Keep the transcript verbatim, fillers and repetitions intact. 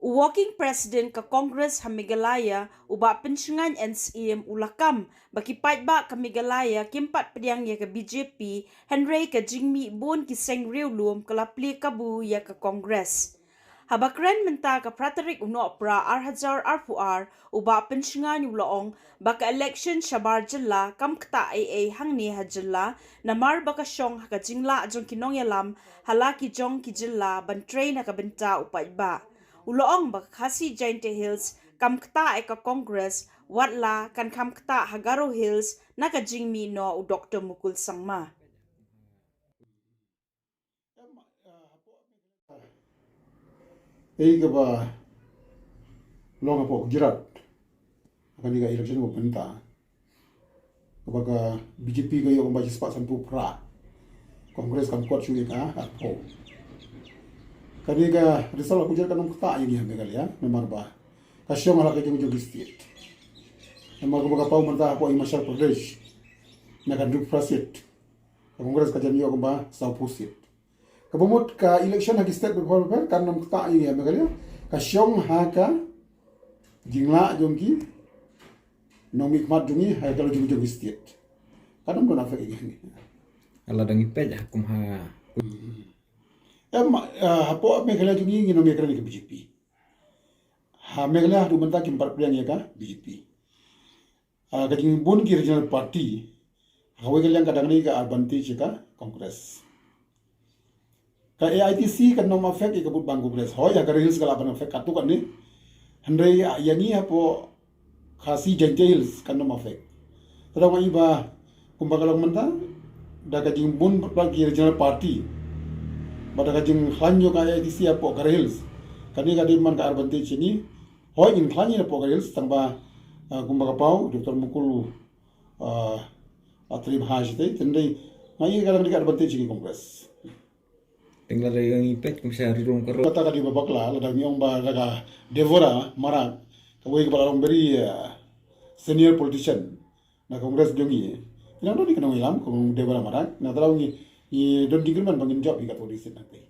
U Working President ka Congress ha Meghalaya, u Bah Pynshngaiñ N Syiem, u la kam ba ki paidbah ka Meghalaya kim pat pdiang ïa ka B J P, hynrei ka jingmih bun ki seng riewlum ka la plie kabu ïa ka Congress. Haba kren mynta ka phra tarik u Nohprah ar hajar arphew ar, u Bah Pynshngaiñ u la ong ba ka election shabar jylla kam ktah ei ei hangne ha jylla, namar ba ka shong ha ka jinglah jong ki nongïalam ha la ki jong ki jylla ban trei na ka bynta u paidbah. U la ong ba ka Khasi Jaintia Hills kam ktah ïa ka Congress, wat la kan kham ktah ha Garo Hills na ka jingmih noh u Doktor Mukul Sangma. Ei kaba long hapoh Gujarat, kane ka election ba mynta, kaba ka B J P ka ïoh kumba shispah sanphew phra, Congress kam kot shuh ïa ka arphew. Kane ka result ha Gujarat kan ym ktah ïa ngi ha Meghalaya, namar ba ka shong ha la ka jong jong ki state. Namar kaba ka paw mynta hapoh Himachal Pradesh, na ka hynriewphew phra seat, ka Congress ka jan ïoh kumba sawphew seat. Kaba mut ka election ha ki state bapher bapher kan ym ktah ïa ngi ha Meghalaya, ka shong ha ka jinglah jong ki nongmihkhmat jong ngi ha ka la jong jong ki state. Kan ym don affect ïa ngi. Lada ngi peit ha kum ha. Em, ah, hapoh Meghalaya jong ngi ngin ym ïakren ïa ka B J P. Ha Meghalaya haduh mynta kim pat pdiang ïa ka B J P. Ah, ka jingbun ki regional party, ha kawei ka liang ka dang ngi ka advantage ïa ka Congress. Ka A I T C kan ym affect ïa ka vote bank Congress. Hooid, ha ka Garo Hills ka lah ban affect katto katne. Hynrei, ah, ïa ngi hapoh Khasi Jaintia Hills kan ym affect. Te da ngi ba kumba ka long mynta, da ka jingbun bad ki regional party, bad da ka jingkhlaiñ jong ka A I T C hapoh Garo Hills, kane ka dei man ka advantage ïa ngi. Hooid, ngin khlaiñ ïa hapoh Garo Hills, tang ba, ah, kumba ka paw Doktor Mukul, ah, la trei bha shatei, te hynrei nga ïohi ka dang dei ka advantage ïa ngi Congress. Teng lada ngi peit kum sha ri rong ka rong. Kata ka dei ba bakla, lada ngi ong ba da ka Deborah Marak, kawei kaba la long very, ah, senior politician na Congress jong ngi. Ngi nang don ïa ka nongïalam kum Deborah Marak, na tang ngi, ngi don jingkyrmen ba ngin jop ïa ka twenty seat na pei.